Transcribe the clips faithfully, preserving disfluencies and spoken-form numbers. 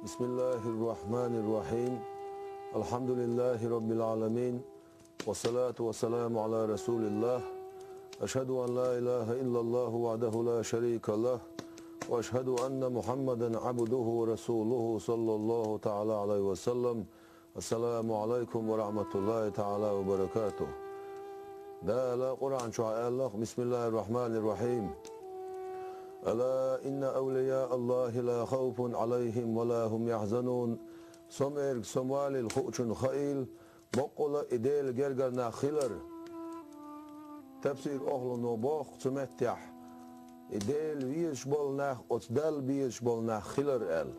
بسم الله الرحمن الرحيم. الحمد لله رب العالمين. والصلاة والسلام على رسول الله. أشهد أن لا إله إلا الله وحده لا شريك له. وأشهد أن محمدا عبده ورسوله صلى الله تعالى عليه وسلم. السلام عليكم ورحمة الله تعالى وبركاته. Дала Къуръан чу аьлла: بسم الله الرحمن الرحيم. ألا إن أولياء الله لا خوف عليهم ولا هم يحزنون. Со мегарг, со валийла хуучунна хаийла, боккъала и Делан гергара нах хилар. Тафсир охлуно боху цу меттехь: и Дела везаш болу нах оцу Далла безаш болу нах хилар аьлла.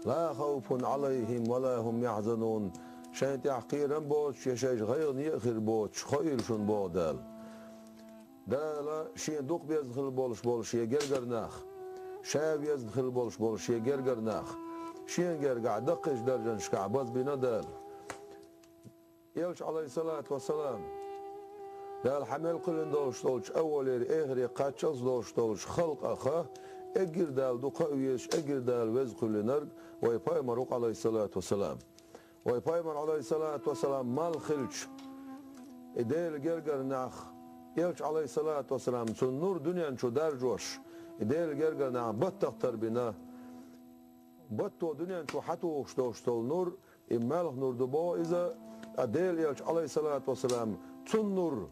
لا خوف عليهم ولا هم يحزنون. Шайна тӀехь кхерам боцуш я шайша гӀайгӀане а хир боцуш, хаийла шуна боху Дала. Дала Шен дукха безна хила болуш болу Шен гергара нах, Ша везна хила болуш болу Шен гергара нах, Шен гергахь даккхийчу даржанашкахь базбина Дала. Элча, Ӏалайхиссалату вассалам, Дала хьан мел кхоьллина долуш долчу аввалера эхаре кхаччалц долуш долчу халкъах эггара Дала дукха а везаш, эггара Дала веза кхоьллинарг вай пайхамар ву, Ӏалайхиссалату вассалам. Вай пайхамар, Ӏалайхиссалату вассалам, малх хилча, и Делан гергара нах, Элча, Ӏалайхиссалату вассалам, цуьнан нур дуьнен чу даржош, и Делан гергара нах баттах тарбина. Батто дуьнен чу хьатухуш долуш долу нур, и малх нур ду боху иза, ткъа Делан Элча, Ӏалайхиссалату вассалам, цуьнан нур,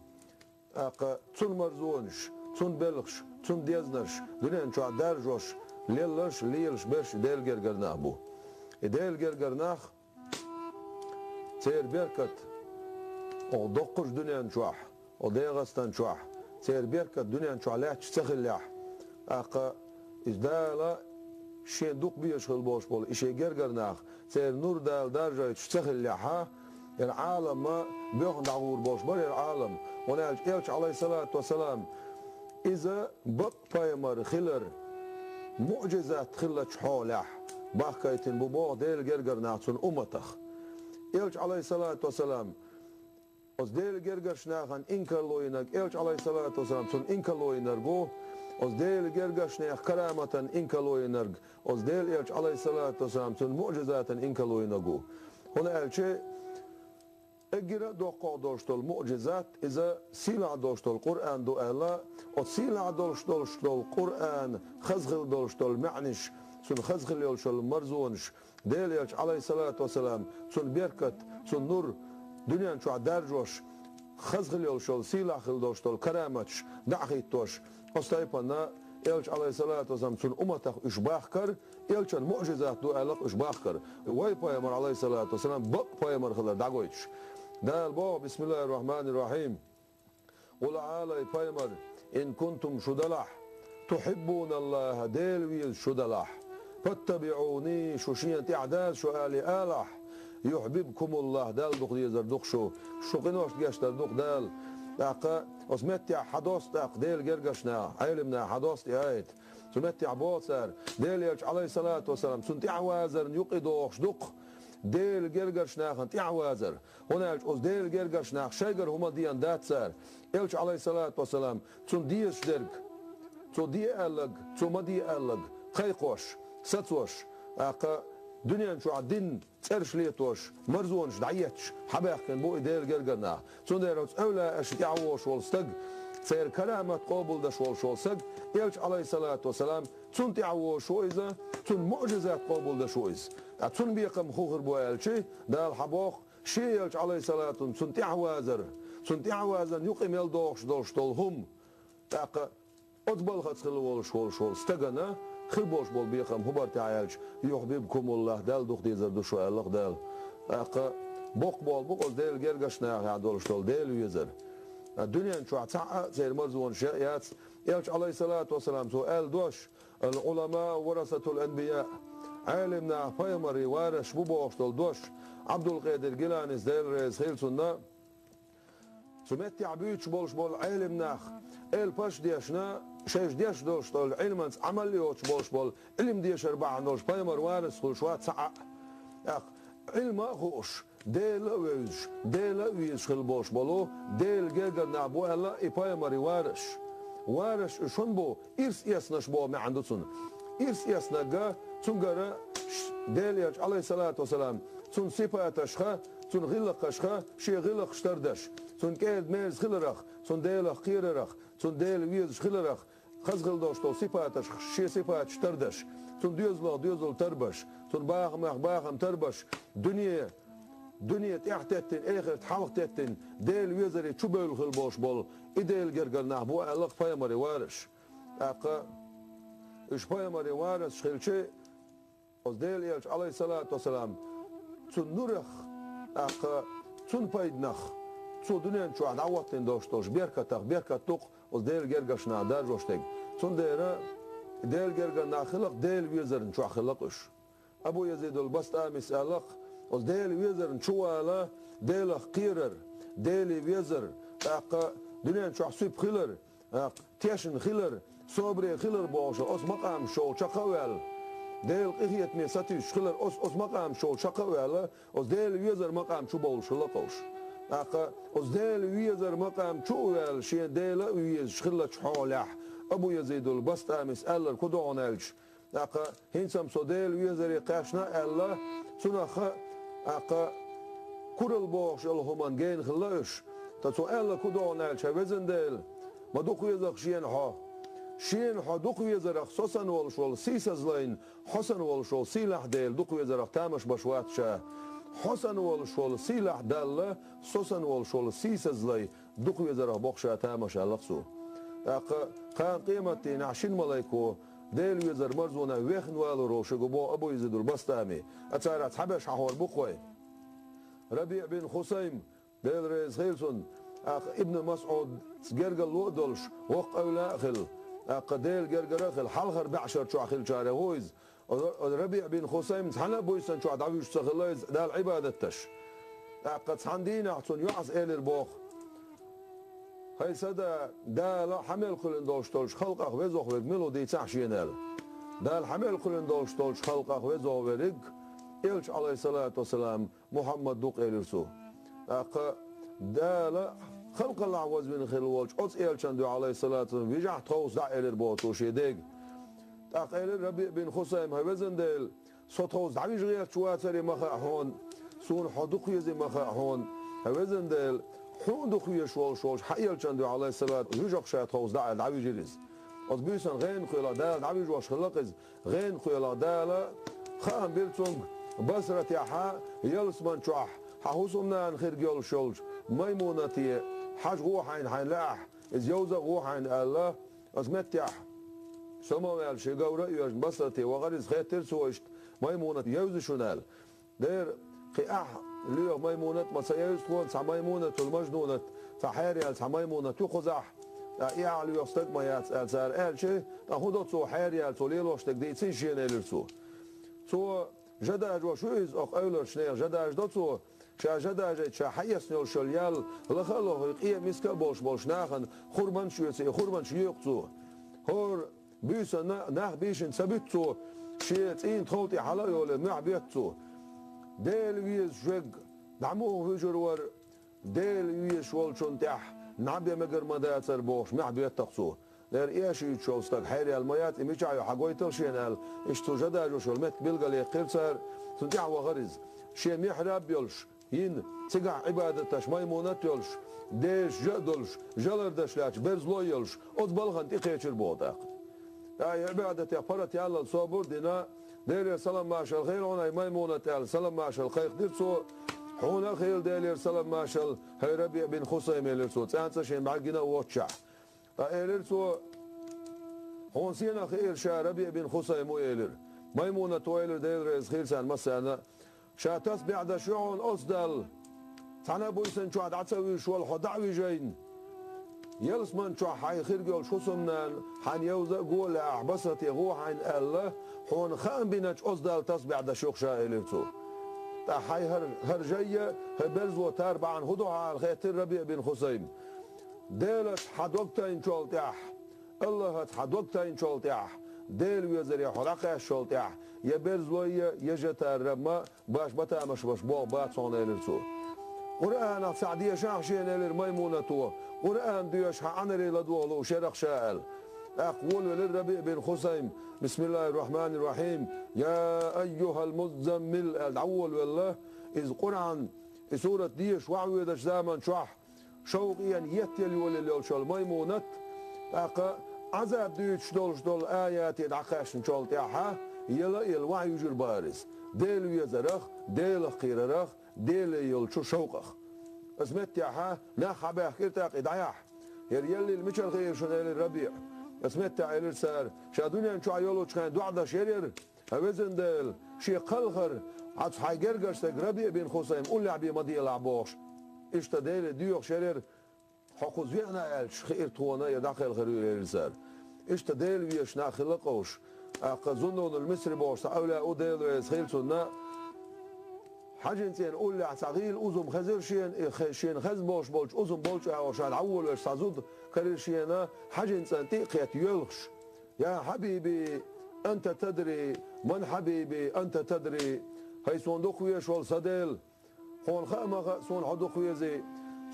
тӀаккха цуьнан марзонаш, цуьнан белхаш, цуьнан дезнарш дуьнен чохь даржош, лелларш, лелаш берш и Делан гергара нах бу. И Делан гергара нах, церан беркат оха доккхуш дуьнен чохь, оха ДегӀастан чохь, церан беркат дуьнен чохь лаьтташ ца хиллехь, тӀаккха иза Дала Шен дукха безаш хила болуш болу и Шен гергара нах, церан нур Дала даржойтуш ца хиллехьа, яра Ӏалам боьхна дӀагӀур болуш бара яра Ӏалам. ХӀунда аьлча Элча, Ӏалайхиссалату вассалам, иза бакъ пайхамар хилар муӀжизат хиллачу хьолехь бахкийтина бу боху Делан гергара нах цуьнан умматах. Элча, Ӏалайхиссалату вассалам, оцу Делан гергарчу нахана инкарло йинарг, Элча, Ӏалайхиссалату вассалам, цунна инкарло йинарг ву, оцу Делан гергарчу нехан караматана инкарло йинарг, оцу Делан Элча, Ӏалайхиссалату вассалам, цуьнан муӀжизатана инкарло йинарг ву. ХӀунда аьлча эггара а доккхагӀа долуш долу муӀжизат, иза сийлахь долуш долу Къуръан ду аьлла, оцу сийлахь долуш долуш долу Къуръан, хаза хила долуш долу маьӀнаш, цуьнан хаза хила йолуш йолу марзонаш, Делан Элча, Ӏалайхиссалату вассалам, цуьнан беркат, цуьнан нур дуьнен чохь даржош, хаза хила йолуш йолу, сийлахь хила долуш долу караматаш дӀа а хӀиттош, оцу тайпана Элча, Ӏалайхиссалату вассалам, цуьнан умматах уьш бахкара, Элчан муӀжизат ду аьлла уьш бахкара. Вай пайхамар, Ӏалайхиссалату вассалам, бакъ пайхамар хилар дӀагойтуш. Дала боху: بسم الله الرحمن الرحيم. Къул, Ӏалай пайхамар, إن كنتم, шу далахь, تحبون الله, Дела везаш шу далахь, فاتبعوني, шу Шена тӀаьхьа даза шу, али алахь, يحببكم الله, Далла дукха дезар ду-кх шу. Шу къиношна гечдар ду-кх Дала. ТӀаккха оцу меттехь хьадоссу тӀаккха Делан гергарчу наха, Ӏелам наха хьадоссу и аят. Цу меттехь боху цара, Делан Элча, Ӏалайхиссалату вассалам, цунна тӀаьхьавазарна юкъа догӀуш ду-кх Делан гергарчу нахана тӀаьхьавазар. ХӀунда аьлча оцу Делан гергарчу наха шайгара хӀума дена дац цара. Элча, Ӏалайхиссалату вассалам, цунна дезаш дерг, цо де аьлларг, цо ма де аьлларг кхайкхош, сацош, тӀаккха дуьнен чохь дин цӀераш летош, марзонаш дӀаетташ, хьабаьхкина бу и Делан гергара нах. Цундела оцу эвлаяашна тӀаьхьавогӀуш волу стаг, церан карамат къобалдеш волуш волу стаг, Элча, Ӏалайхиссалату вассалам, цунна тӀаьхьавогӀуш ву иза, цуьнан муӀжизат къобалдеш ву иза. Ткъа цуьнан бекхам хӀун хир бу аьлча, Дала хьан боху, Шен Элча, Ӏалайхиссалату, цунна тӀаьхьавазар, цунна тӀаьхьавазарна юкъа мел догӀуш долуш долу хӀума, тӀаккха оцу балхаца хила волуш волуш волу стагана хир болуш болу бекхам хӀун бара те аьлча, يحببكم الله, Далла дукха дезар ду шу, аьлла-кх Дала. ТӀаккха боккха болу бу оцу Делан гергарчу нахехь долуш долу Дела везар. Ткъа дуьнен чохь цхьа а церан марзонаш яц. Элча, Ӏалайхиссалату вассалам, цо аьлла дош: العلماء ورثة الأنبياء. Ӏелам нах пайхамарийн варисаш бу бохуш долу дош Ӏабдулкъадир Гиланис, Дела реза хила цунна, цу меттехь буьйцуш болуш болу Ӏелам нах, элпаш а дешна, шайша деш долуш долу Ӏилманца Ӏамал а йоцуш болуш болу, Ӏилма дешар бахьана долуш пайхамар варис хуьлуш вац цхьа а. ТӀаккха Ӏилма а хууш, Дела а вевзаш, Дела а везаш хила болуш болу, Делан гергара нах бу аьлла и пайхамарийн варисаш. Варисаш уьш хӀунда бу? Ирс эцнарш боху маьӀна ду цунна. Ирс эцнарг, цуьнгара Дела Элча, Ӏалайхиссалату вассалам, цун сипаташха, цун гӀиллакхашха шен гӀиллакхаш тардеш, цун кӀеда-мерза хиларах, цун Делах кхерарах, цун Дела везаш хиларах, хаза хила долуш долу сипаташха шен сипаташ тардеш, цун доьзалах доьзал тарбеш, цун бахамах бахам тарбеш, дуьне, дуьне тӀаьхьатеттина, эхарт хьалхатеттина, Дела везаре чубевлла хила болуш болу и Делан гергара нах бу аьлла-кх пайхамаран варас. ТӀаккха уьш пайхамаран варасаш хилча, оцу Дела Элча, Ӏалайхиссалату вассалам, цунна нурах, тӀаккха цунна пайданах, цо дуьнен чохь дӀахӀоттийна долуш долчу беркатах беркат ду-кх оцу Делан гергарчу нахана даржош дерг. Цундела Делан гергара нах хила-кх, Дела везарна чохь хила-кх уьш. Абу Язидул Бастамис аьлла-кх, оцу Дела везарна чу вала, Делах кхерар, Деле везар, тӀаккха дуьнен чохь суьпа хилар, тешна хилар, собаре хилар бохуш, оцу макъамашчу чохь чекх а ваьлла, Делан къинхетаме сатуьйсуш хилар, оцу, оцу макъамашчу чохь чекх а ваьлла, оцу Дела везар макъам чу бовлуш хилла-кх уьш. ТӀаккха оцу Дела везар макъам чу а ваьлла, шен Дела а везаш хиллачу хьолехь, Абу Язидул Бастамис аьлларг хӀун ду хьуна аьлча, тӀаккха хӀинца-м со Дела везаре кхаьчна аьлла, цунах а, тӀаккха куралла бохуш йолу хӀуманна гена хилла уьш. Ткъа цо аьлларг хӀун ду хьуна аьлча, хӀай везан Дела, ма дукха веза-кх шена хьо. Шена хьо дукха везарах со санна волуш волу сийсазлайна, хьо санна волуш волу сийлахь Дела дукха везарах тамаш беш вац ша. Хьо санна волуш волу сийлахь Далла, со санна волуш волу сийсазлай дукха везарах боккха ша тамаш аьлла-кх цо. ТӀаккха кхана къематдийнахь шина малайко Дела везар марзонах вехна валур волуш верг ву боху Абу Язидул Бастами. Ткъа царах цхьаберш хьахор бу-кх вай. РабиӀ бин Хусайм, Дела реза хила цунна, тӀаккха Ибн МасӀудца гергарло а долуш, воккха эвлаяъ а хилла, тӀаккха Делан гергара а хилла, хьалхара бӀешар чохь хиллачарех ву иза. Оцу РабиӀ бин Хусайм цхьана а буьйсанна чохь дӀавуьжуш ца хилла иза Далла Ӏибадат деш. ТӀаккха цхьана дийнахь цунна йоӀас элира боху: «ХӀай сан да, Дала хьан мел кхоьллина долуш долчу халкъах везох верг мила ву дийцахьа шена», – аьлла. «Дала хьан мел кхоьллина долуш долчу халкъах везох верг Элча, Ӏалайхиссалату вассалам, Мухьаммад ду-кх», – элира цо. ТӀаккха Дала халкъаллахь вазвина хилла волчу оцу Элчан дуьхьа, Ӏалайхиссалату вассалам, вижахь тховса дӀа, элира боху цо шен дега. ТӀаккха элира РабиӀ бин Хусайм: «ХӀай везан Дела, со тховса дӀавижа гӀерташ вацаре ма хаьа хьуна, суна хьо дукха везий ма хаьа хьуна. ХӀай везан Дела, хьуна дукха везаш волуш волчу хьан Элчан дуьхьа, Ӏалайхиссалату, вижа-кх ша тховса дӀа», – аьлла, дӀавижира иза. Оцу буьйсанна гӀенах кхоьллина Дала дӀавижош хилла-кх иза. ГӀенах кхоьллина Дала хаам бира цуьнга Басратехь, ялсаман чохь хьан хӀусамнана хирг йолуш йолчу Маймунате хьажа гӀо хьайна, хьайна лаахь, иза йовза а гӀо хьайна аьлла, оцу меттехь, сомаваьлла шен говра а йоьжна, Басрате вахара иза. Хаьттира цо иштта Маймунат: «Евзий шуна?» – аьлла. «Дера, кхин ахь лоьху Маймунат ма ца евза тхуна, цхьа Маймунатул Мажнунат, цхьа хьераяьлла цхьа Маймунат ю кхузахь, ткъа и ахь лоьху стаг а ма яц», – аьлла цара аьлча, «ТӀаккха хӀун до цо хьераяьлла, цо лелош дерг дийций шена?» – элира цо. «Цо жа дажош ю иза, оха эвларчу нехан жа дажадо цо, ша жа дажийта ша хьаэцна йолуш йолу ял лаха а лохий, къе а миска а болуш болчу нахана хурманаш а оьций, хурманаш йоькъу цо. ХӀора буьйсанна нах бийшина ца буьту цо, шен цӀийнан тхов тӀе хьала а йолий, мохь бетту цо. Дела везаш верг дӀа муха вуьжур вара, Дела везаш волчунна тӀехь наб ян мегар ма дацара бохуш, мохь бетту-кх цо. Дера, эшийчу йолу стаг хьераяьлла ма яц, и мичахь ю хьагойтал шена», – аьлла, иштта цо жа дажош йолу меттиг билгалъяьккхира цара, цунна тӀаьхьа вахара иза. Шен михьраб йолуш, йина, цигахь Ӏибадат деш Маймунат йолуш, дешаш жа а долуш, жа лардеш лаьтташ берзло а йолуш, оцу балхана тӀекхечира боху тӀаккха. ТӀаккха и Ӏибадатех паргӀат яллал собар а дина, Делера салам-маршалла хуьлда хьуна, хӀай Маймунат, аьлла, салам-маршалла кхайкхадира цо. «Хьуна а хуьлда Делера салам-маршалла, хӀай РабиӀ бин Хусайм», – элира цо, цӀенца шен бӀаьрг гина а воццушехь. Ткъа элира цо: «Хьуна сенах хиира ша РабиӀ бин Хусайм ву?» – элира. Маймунато элира, Дела реза хила царна массарна: «Ша тасбихь деш ю хьуна оцу Далла, цхьана а буьйсанна чохь дӀа ца вуьжуш волу хьо дӀа а вижийна, ялсаман чохь хьайн хирг йолчу хӀусамнана хьайна йовза а го а лаахь, Басрате гӀо хьайна аьлла, хьуна хаам биначу оцу Далла тасбихь деш ю-кх ша», – элира цо. «ТӀаккха хьайн хӀара, хӀара жайя, хӀара берзло тар бахьана хӀун ду хьан?» – аьлла, хаьттира РабиӀ бин Хусайма. «Делаца хьан дог тайначул тӀаьхьа, АллахӀаца хьан дог тайначул тӀаьхьа, Дела везаре хьо дӀакхаьчначул тӀаьхьа, я берзло я, я жа тар ма баш, ма тамаш беш болх бац хьуна», – элира цо. «Къуръанах цхьаъ дешахьа шена», – элира Маймунато, «Къуръан доьшуш хьан Ӏаьнаре ладогӀа лууш яра-кх ша», – аьлла. ТӀаккха волавелира Рабиъ бин Хусайм: «Бисмиллахир-рахманир-рахим, я айюхал-муззаммил», аьлла, дӀаволавелла. Иза Къуръан, и сурат дешаш вахьаведачу заман чохь шовкъе еттаелла йолаелла йолуш йолу Маймунат, тӀаккха Ӏазаб дуьйцуш долуш долу аят дӀакхаьчначул тӀаьхьа яла а елла вахьа юьжур бара иза, Дела везарах, Делах кхерарах, Деле йолчу шовкъах. Оцу меттехь нах хьабаьхкира тӀаккха и дӀаяхьа. «ХӀара еллийла мичара хиира шуна?» — элира Рабиъ. Оцу меттехь элира цара: «Ша дуьнен чохь йолучу хенахь доӀа деш яра хӀара, хӀай везан Дела, шен кхалхар хьан цу хьайн гергара стаг Рабиъ бин Хусайм уллехь бен ма делахь», — бохуш. Иштта Деле доьхуш яра хӀара. «Хьо кхуза веана», — аьлча, хиира тхуна, я дӀакхелхар вуьйр, элира цара. Иштта Дела везаш нах хилла къовш. ТӀаккха Зуннунул Мисри бохуш цхьа эвлаяъ ву, Дела веза хилла цунна. Хьаьжин цӀенна уллехь цхьа гӀийла узум хезира шена, и хе-, шена хезна болуш болчу узум болчу агӀор ша дӀаволавеш цхьа зуда карийра шена, Хьаьжин цӀанна тӀе а кхетта йоьлхуш: «Я хьабиби, анта тадри, ман хьабиби, анта тадри, хӀай суна дукха везаш волу сан Дела, хьуна хаа ма хаьа суна хьо дукха везий,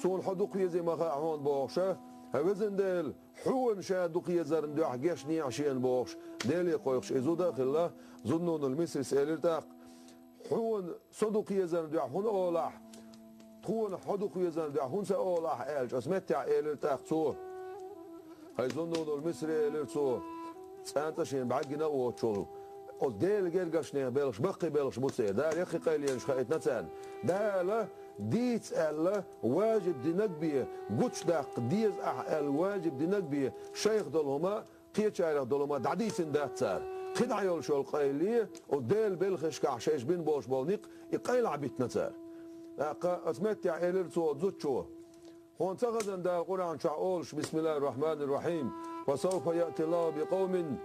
суна хьо дукха везий ма хаьа хьуна», — бохуша, «ХӀай везан Дела, хьуна ша дукха езарна дуьхьа гечдехьа шена», — бохуш, Деле кхойкхуш и зуда а хилла. Зуннунул Мисрис элира тӀаккха: «Хьуна со дукха езарна дуьхьа хӀунда олахь, тхуна хьо дукха везарна дуьхьа хӀунда ца олахь?» — аьлча, оцу меттехь элира тӀаккха цо: «ХӀай Зуннунул Мисри, — элира цо, — цкъа а шена бӀаьргина а воцучул, оцу Делан гергарчу нехан белхаш баккхий белхаш бу церан. Дала яккхий къайленаш хаийтина царна. Дала дийца аьлла важиб динарг бен, гучудаккха деза ахь аьлла важиб динарг бен, шайх долу хӀума, кхечарах долу хӀума дӀадийцина дац цара. Кхин дӀа йолуш йолу къайле, оцу Делан белхашкахь шайша бина болуш болу некъ, и къайлахь битина цара». ТӀаккха оцу меттехь элира цо оцу зудчо: «Хьуна ца хезна Дала Къуръан чохь олуш: „Бисмиллахир-рахманир-рахим, ва савфа яъти Аллаху би къавмин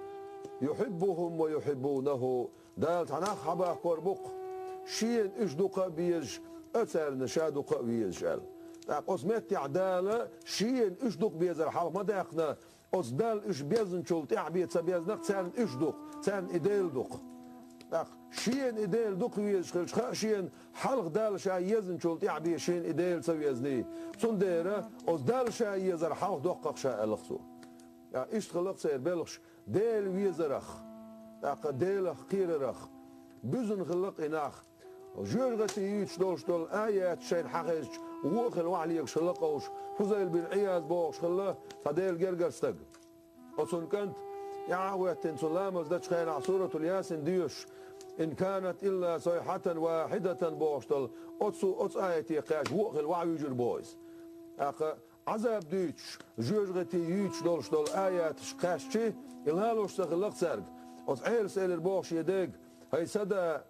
юхиббухум ва юхиббунаху“, Дала цхьа нах хьабахкор бу-кх, Шена уьш дукха а безаш, а царна Ша дукха а везаш», — аьлла. ТӀаккха оцу меттехь Дала Шена уьш дукха безар хьалха ма даьккхина, оцу Далла уьш безначул тӀаьхьа бен ца безнарг царна уьш ду-кх, царна и Дела ду-кх. ТӀаккха Шена и Дела дукха везаш хилча, хаьа шена, хьалха Далла Ша езначул тӀаьхьа бен Шена и Дела ца везний. Цундела оцу Далла Ша езар хьалха доккху-кх ша, аьлла-кх цо. ТӀаккха иштта хилла-кх церан белхаш Дела везарах, тӀаккха Делах кхерарах. Буьзна хилла-кх и нах. Жоьжахати юьйцуш долуш долу аяташ шайна хьан хезча, вон а хилла вахьа легаш хилла къовш, Фузайл бин Ӏияз бохуш хилла цхьа Делан гергара стаг. Оцунна кӀант, тӀаьхьа а хӀоьттина, цу ламаз дечу хенахь Суратул Ясин доьшуш: «Ин канат илла сайхьатан вахьидатан», — бохуш долу оцу, оцу аяте кхаьчча, вон а хилла вахьа вуьйжур боху иза. ТӀаккха Ӏазаб дуьйцуш, жоьжахати юьйцуш долуш долу аяташ кхаьчча, и лалош ца хилла-кх цаьрга. Оцу Ӏелас элира боху шен дега: «ХӀай сан да,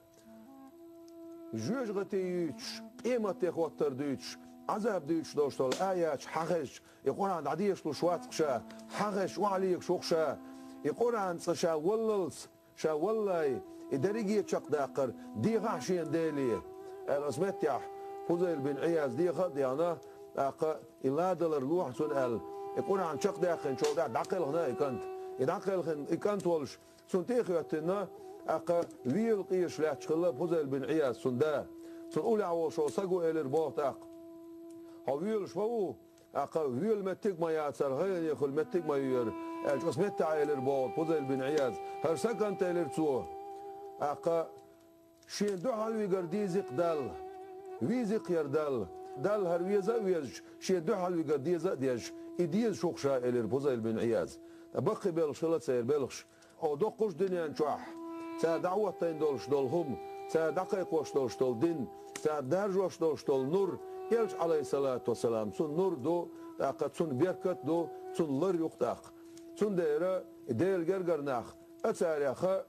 жоьжахати юьйцуш, къематде хӀоттар дуьйцуш, Ӏазаб дуьйцуш долуш долу аяташ хьан хезча, и Къуръан дӀадешалуш вац-кх ша, хьан хезча вахьа легаш ву-кх ша, и Къуръан цкъа ша валлалц, ша валлай, и дерриге а чекхдаккхар дехахьа шена Деле», — аьлла, оцу меттехь Фузайл бин Ӏияз деха а дехна, тӀаккха и ладалар лохьа цунна аьлла, и Къуръан чекхдаьккхинчул тӀаьхьа дӀакхелхина и кӀант. И дӀакхелхина и кӀант волуш, цунна тӀе а хӀоьттина, тӀаккха вела къезаш лаьтташ хилла Фузайл бин Ӏияз, цуьнан да. Цунна уллехь волуш волу саго элира боху тӀаккха: «Хьо воьлуш ма ву, тӀаккха воьлу меттиг а ма яцара, хӀайгӀане хуьлу меттиг а ма ю хӀара», — аьлча, оцу меттехь элира боху Фузайл бин Ӏияз: «ХӀара сан кӀант, — элира цо, — тӀаккха шен дуьхьал вигар дийзи-кх Далла, вийзи-кх хӀара Далла. Далла хӀара веза а везча, шен дуьхьал вигар деза а дезаш, и дезаш ву-кх ша», — элира Фузайл бин Ӏияз. Ткъа баккхий белхаш хилла церан белхаш. О, доккхуш дуьнен чохь цара дӀахӀоттийна долуш долу хӀума, цара дӀакхайкхош долуш долу дин, цара даржош долуш долу нур, Элча, Ӏалайхиссалату вассалам, цуьнан нур ду, тӀаккха цуьнан беркат ду, цуьнан лар ю-кх тӀаккха. Цундела и Делан гергара нах, а царех а,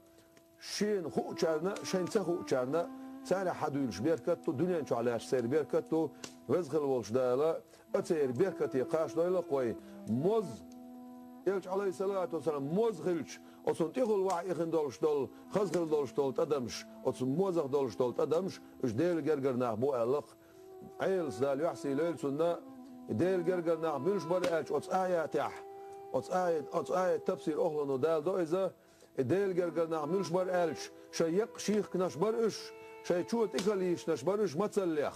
шена хуучарна а, шайна ца хуучарна а, царех хьадуьйлуш беркат ду, дуьнен чохь лаьтташ церан беркат ду, Веза хилла волчу Дала а церан беркате кхачадойла-кх вай. Моз, Элча, Ӏалайхиссалату вассалам, моз хилча, оцунна тӀехула вахьа ихина долуш долу, хаза хилла долуш долу тӀадамаш, оцу мозах долуш долу тӀадамаш, уьш Делан гергара нах бу аьлла-кх. Ӏелас, Дала юьхь сий лойла цунна, и Делан гергара нах муьлш бара аьлча оцу аятехь, оцу аят, оцу аят тафсир охлано Дала до иза, и Делан гергара нах муьлш бара аьлча, шайн екъа шийхкинарш бара уьш, шайн чо тӀекалйийшнарш бара уьш мацаллех.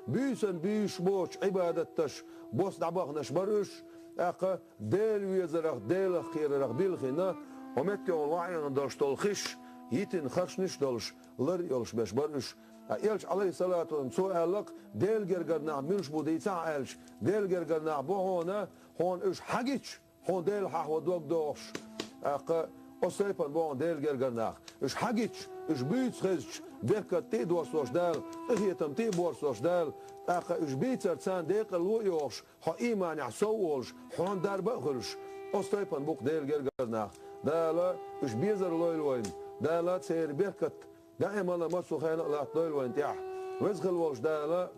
Буьйсанна буьйсуш боцучу Ӏибадаташ бос дӀабахнарш бара уьш, тӀаккха Дела везарах, Делах кхерарах билхина, хӀокху меттехула ваӀина долуш долу хиш, йитина харшнаш а долуш, лар а йолуш беш бара уьш. Ткъа Элча, Ӏалайхиссалату вассалам, цо аьлла-кх, Делан гергара нах муьлш бу дийцахьа аьлча, Делан гергара нах бу хьуна, хьуна уьш хьагича, хьуна Дела хьахо дог дохуш. ТӀаккха оцу тайпана бу хьуна Делан гергара нах. Уьш хьагича, уьш буьйцу хезча, беркат тӀе а доссош Дала, къинхетам тӀе а боссош Дала, тӀаккха уьш бийцар царна декъалло а йохуш, хьо ийманехь сов а волуш, хьуна дарба а хуьлуш, оцу тайпана бу-кх Делан гергара нах. Дала уьш безар лойла вайна. Дала церан беркат даиман а массо а хенахь а латтадойла вайна тӀехь. Веза хила волуш Дала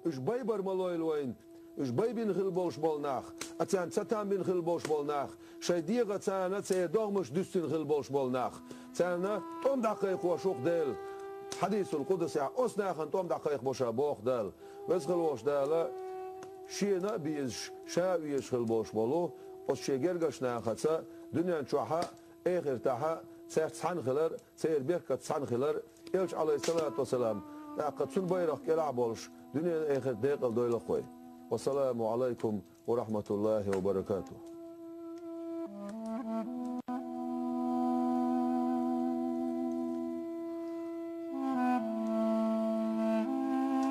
уьш байбар ма лойла вайна. Уьш байбина хила болуш болу нах, а царна цатам бина хила болуш болу нах, шайн дегӀан царна церан догӀмаш дуьстина хила болуш болу нах, царна тӀом дӀакхайкхош ву-кх Дела. Хьадисул къудсехь оцу нахана тӀом дӀакхайкхабо ша боху Дала. Веза хила волуш Дала шена а безаш, ша а везаш хила болуш болу оцу шен гергарчу нахаца дуьнен чохь а, эхартахь а цаьрца цхьаьна хилар, церан беркат цхьаьна хилар, Элча, Ӏалайхиссалату вассалам, тӀаккха цуьнан байракх кӀелахь а болуш, дуьненан, эхартан декъалдойла-кх вай. Вассаламу Ӏалайкум ва рахьматуллахӀи ва баракатухӀ.